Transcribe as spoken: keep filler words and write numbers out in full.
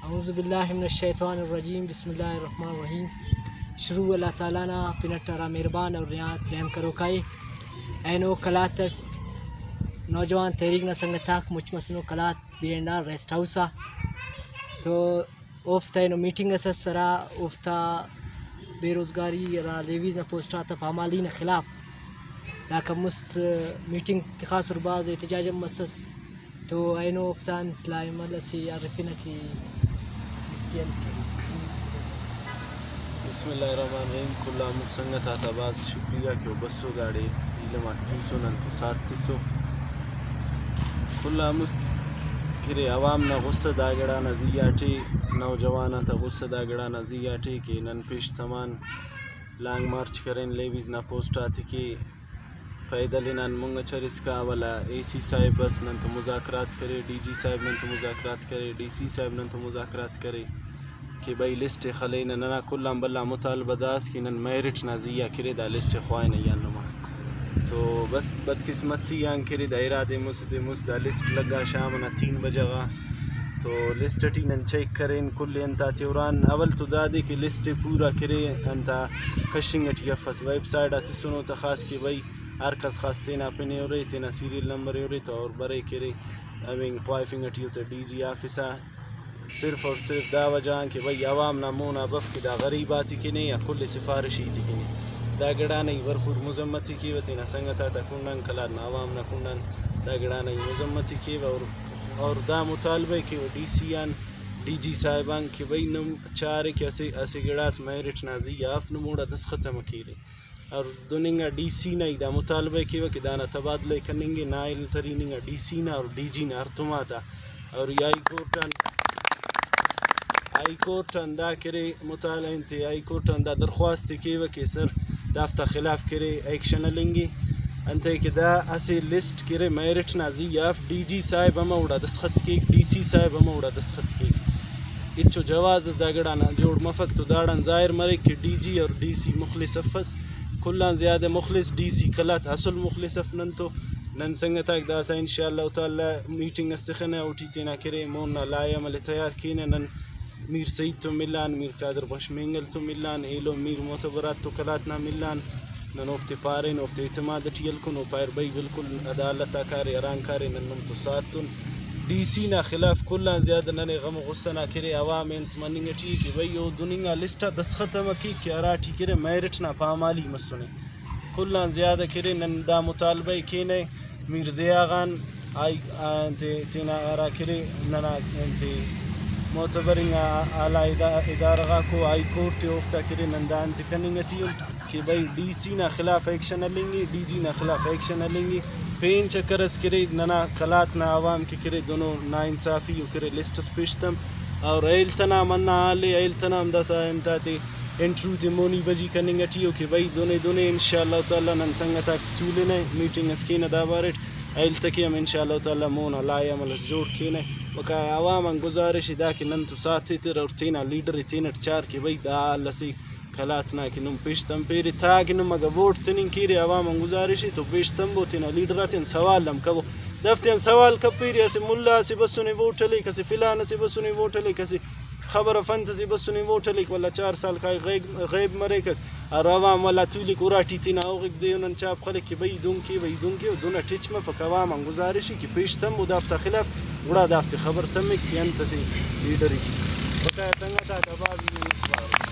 اعوذ باللہ من الشیطان الرجیم، بسم اللہ الرحمن الرحیم۔ شروع اللہ تعالیٰ نا پن اٹ ہرا مہربان اور نہایت رحم کروکا ءِ۔ اینو قلات اٹ نوجوان تحریک نا سنگت آک مچ مسنو Kalat B and R rest house آ، تو اوفتا اینو میٹنگ اس ئس ہرا اوفتا بے روزگاری ہرا لیویز نا پوسٹ آتا پامالی نا خلاف داکان مست میٹنگ تخاسر، بھاز احتجاج ہم مسس۔ تو اینو اوفتا انت لائحہ عمل اسے آ رفنہ کہ مستی انت کرے۔ بسم اللہ الرحمن الرحیم۔ کل آ مست سنگت آتا بھاز شکریہ کہ او بسو داڑے ایلم آک تنسو، نن تو ساتھ تسو۔ کل آ مست کہ ارے عوام نا غصہ دا گڑا نا زی آٹے، نوجوان آتا غصہ دا گڑا نا زی آٹے کہ نن پیش تمان لانگ مارچ کرین لیویز نا پوسٹ آتیکے۔ پیدل ہنان مونگ اچ ہرسکا، ولا اے سی صاحب بس نن تو مذاکرات کرے، ڈی جی صاحب نن تو مذاکرات کرے، ڈی سی صاحب نن تو مذاکرات کرے کہ بھئی لسٹ ءِ خلینہ۔ ننا کل آن بھلا مطالبہ دا ئس کہ نن میرٹ نا زی آ کرے دا لسٹ ءِ خوائنہ ایہان نما۔ تو بس بدقسمتی آن کرے دا ارادے مست دے مست دا لسٹ لگا شام ئنا تین بجہ غا۔ تو لسٹ ٹی نن چیک کرین کل انت آتے ہران۔ اول تو دادے کہ لسٹ ءِ پورا کرے، انتا کشنگ ٹی افس، ویب سائٹ آ تسنو تا خاص کہ بھئی ہر کس خاص تینا پن ءِ ہرے، تینا سیریل نمبر ءِ ہرے تو اور برے کرے۔ ہمینگ خواہفنگ ٹی او تا ڈی جی آفس آ صرف اور صرف دا وجہ آن کہ بھئی عوام نا مون آ بف کہ دا غریب آتے کنے یا کل سفارشی تے کنے۔ دا گڑا نا ای بھرپور مذمت ءِ کیوہ تینا سنگت آتا کنڈان، قلات نا عوام نا کنڈان دا گڑا نا ای مذمت ءِ کیوہ اور، اور دا مطالبہ ءِ کیوہ ڈی سی آن، ڈی جی صاحبان کہ بھئی نم چارے کہ اسہ، اسہ گڑاس میرٹ نا زی آ اف، نم اوڑا دستخط ہم کیرے۔ اور دن انگا ڈی سی نا ای دا مطالبہ ءِ کیوہ کہ دانا تبادلہ ءِ کننگے، نااہل ترین انگا ڈی سی نا اور ڈی جی نا ہڑتوم آتا۔ اور ای ہائی کورٹ آن، ہائی کورٹ آن دا کرے مطالعہ انتے، ہائی کورٹ آن دا درخواست ءِ کیوہ کہ سر دافتا خلاف کرے ایکشن ہلنگے۔ انتئے کہ دا اسہ لسٹ کرے میرٹ نا زی آ اف، ڈی جی صاحب ہمہ اوڑا دستخط کیک، ڈی سی صاحب ہمہ اوڑا دستخط کیک۔ ہچو جواز اس دا گڑا نا جوڑ مفک، تو داڑان ظاہر مریک کہ ڈی جی اور ڈی سی مخلص افس۔ کل آن زیادہ مخلص ڈی سی قلات اصل مخلص اف۔ نن تو نن سنگت آک داسہ ان شاء اللہ تعالی میٹنگ اس تخنہ، اوٹی تینا کرے مون نا لائحہ عمل ءِ تیار کینہ۔ نن میر سعید تو ملان، میر قادر بخش مینگل تو ملان، ایلو میر معتبر آک تو قلات نا ملان۔ نن اوفتے پارین، اوفتے اعتماد ٹی ہلکن، او پاریر بھئی بالکل عدالت آ کارے، ہران کارے، نن نم تو ساتھ تون۔ ڈی سی نا خلاف کل آن زیادہ ننے غم و غصہ نا کرے عوام ءِ انت مننگ ٹی ءِ کہ بھئی او دن انگا لسٹ آ دستخط ہم کیک کہ ہراٹی کرے میرٹ نا پامالی مسنے۔ کل آن زیادہ کرے نن دا مطالبہ ءِ کینہ میر ضیاء غان، آئی، آ، انتے تینا ہرا کرے ننا انتے معتبر انگا اعلیٰ ادا-، ادارہ غاکو، ہائی کورٹ ءِ، اوفتا کرے نن دا انتے کننگ ٹی ان کہ بھئی ڈی سی نا خلاف ایکشن ہلنگے، ڈی جی نا خلاف ایکشن ہلنگے۔ پین چکر اس کرے ننا قلات نا عوام کہ کرے دنو ناانصافی و کرے لسٹ اس پیش تم اور ایلت ئنا ہم ہندا حال ءِ، ایلت ئنا ہم داسہ انتاتے انٹرویو تے مونی بجی کننگ ٹی ءِ کہ بھئی دنے دنے ان شاء اللہ تعالی نن سنگت آک تولنہ، میٹنگ اس کینہ دا بارٹ۔ ایلت کہ ہم ان شاء اللہ تعالی مون آ لائحہ عمل اس جوڑ کینہ۔ بقایا عوام آن گزارش ءِ دا کہ نن تو ساتھ ایتر اور تینا لیڈر ءِ تینٹ چار کہ بھئی دا حال اسے قلات نا کہ نم پیش تمپیرے، تا کہ نم اگہ ووٹ تننگ کیرے عوام آن گزارش ءِ تو پیش تمبو، تینا لیڈر آتیان سوال ہم کبو۔ دافتیان سوال کپیرے، اسہ ملا اسے بسنے ووٹ ہلیک، اسہ فلان اسے بسنے ووٹ ہلیک، اسہ خبر اف انت اسے بسنے ووٹ ہلیک، ولدا چار سال کائک غیب، غیب مریکک۔ اور عوام ولدا تولک، اراٹی تینا اوغک دے و نن چاپ خلک کہ بھئی دن کے، بھئی دن کے، و دن اٹ ہچ مفک۔ عوام آن گزارش ءِ کہ پیش تمبو دافتا خلاف، گڑا دافتے خبر تمک کہ انت اسے لیڈر ءِ۔ بقایا سنگت آتا بھاز منت وار۔